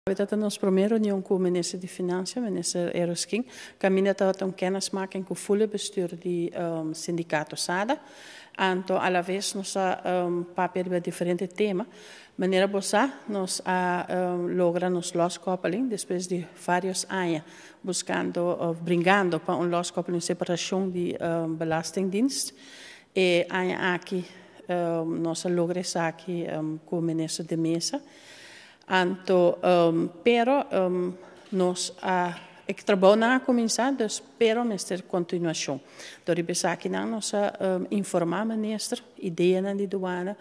Tabata nos promé reunion ku minister di Finansia, minister Yrausquin. Kaminda tabata un kennismaking ku full bestuur di sindikato SADA. Anto a la vez nos a papia riba diferente tema. Manera bo sa, nos a logra nos loskoppeling despues di varios aña buskando of bringando pa un loskoppeling, separashon di Belastingdienst. E aña aki nos a logra esaki ku minister De Meza. Anto, pero nos a e trabounan a kuminsá, dus pero mester kontinuashon. Dor di esakinan nos a informá minister ideanan di duana,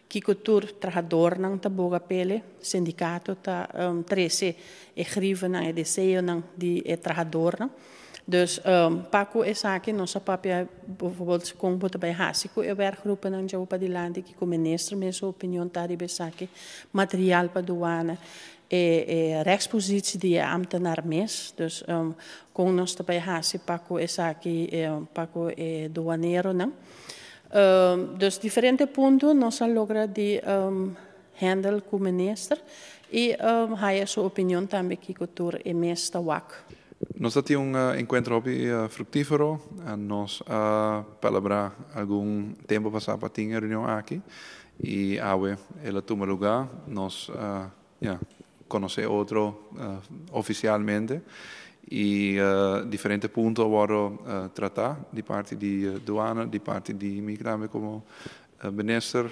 kiko tur trahadornan ta boga pele, sindikato ta trese e grievennan, e deseonan di e trahadornan. Dus pa ku esaki nos a papia bijvoorbeeld kon bo ta bai hasi ku e werkgroepennan djawo padilanti, kiko minister mes su opinion ta riba esaki, material pa duana, e rechtspositie di e ambtenaar mes, dus kon nos ta bai hasi pa ku esaki, pa ku e duaneronan. Dus diferente punto nos a logra di handle ku minister i haya su opinion tambe kiko tur e mes ta wak. Nos tin un enkuentro hopi fruktífero. Nos a palabrá algun tempu pasá pa tin e reunion aki i awe el a tuma lugá. Nos a, ja, konosé otro ofisialmente i diferente punto a wòrdu tratá di parti di duana, di parti di mi tambe komo minister,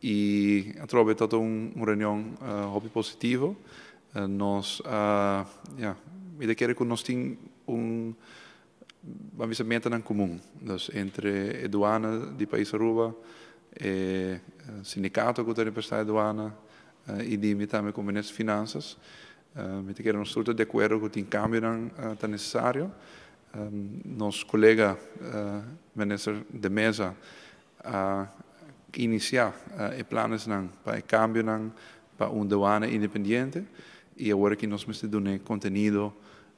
i atrobe tabata un reunion hopi positivo. Nos a, ja, mi ta kere ku nos tin un, ban bisa, metanan komun. Dus entre e duana di pais Aruba, e sindikato ku ta representá e duana i di mi tambe komo minister di Finansas. Mi ta kere nos tur ta di akuerdo ku tin kambionan ta nesesario. Nos kolega minister De Meza a inisiá e planesnan pa e kambionan pa un duana independiente i awor aki nos mester duna kontenido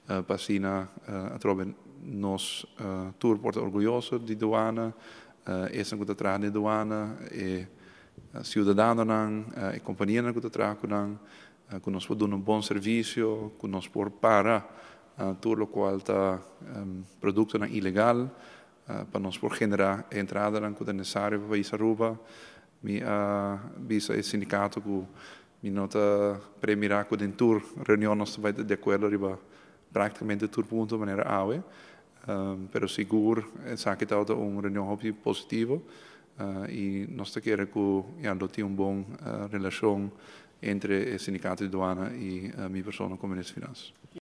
pa asina atrobe nos tur por ta orguyoso di duana, esnan ku ta traha den duana, e siudadanonan, e kompanianan ku ta traha ku nan, ku nos por duna un bon servisio, ku nos por para tur lokual ta produktonan ilegal, pa nos por generá e entradanan ku ta nesesario pa pais Aruba. Mi a bisa e sindikato ku mi no ta premirá ku den tur reunion nos ta bai di akuerdo riba práktikamente tur punto manera awe, pero sigur esaki tabata un reunion hopi positivo i nos ta kere ku, ya, lo tin un bon relashon entre e sindikato di duana i mi persona komo minister di Finansa.